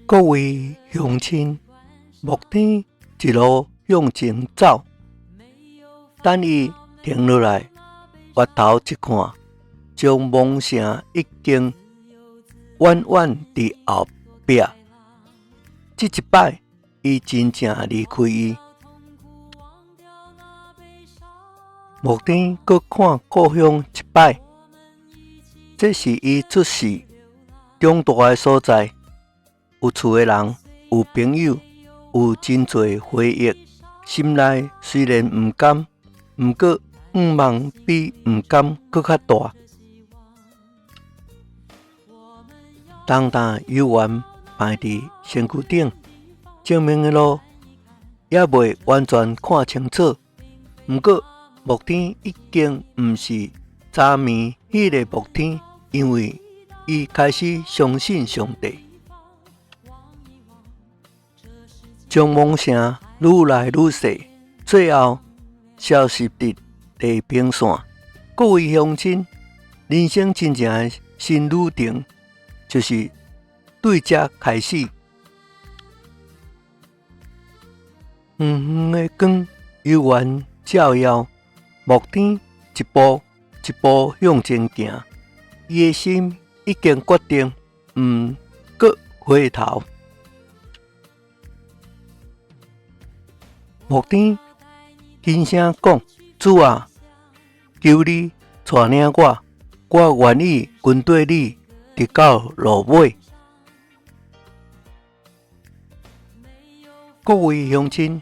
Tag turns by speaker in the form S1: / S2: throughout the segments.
S1: 各位鄉親，木天一路向前走，等伊停落來，回頭一看，將蒙城已經遠遠佇後壁。這一擺，伊真正離開伊。木天閣看故鄉一擺，這是伊出世長大的所在，有厝的人，有朋友，有真濟回憶。心內雖然毋甘，毋過願望比毋甘閣較大。重擔猶原放佇身軀頂，前面的路猶未完全看清楚。毋過木天已經毋是昨暝彼个木天，因為伊開始相信上帝。將夢城愈來愈細，最後消失佇地平線。各位鄉親，人生真正的新旅程，就是對這開始。遠遠的光猶原照耀木天，一步一步向前行。伊的心已經決定，毋閣回頭。木天輕聲講：主啊，求你帶領我，我願意跟綴你，直到路尾。各位鄉親，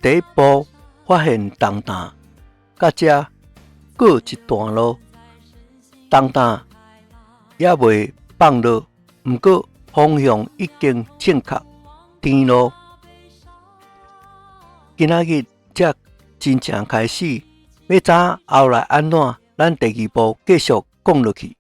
S1: 第一步發現重擔，到這過一段路，重擔猶未放落，毋過方向已經正確，天路。今仔日才真正開始，欲知影後來按怎，咱第二步繼續講落去。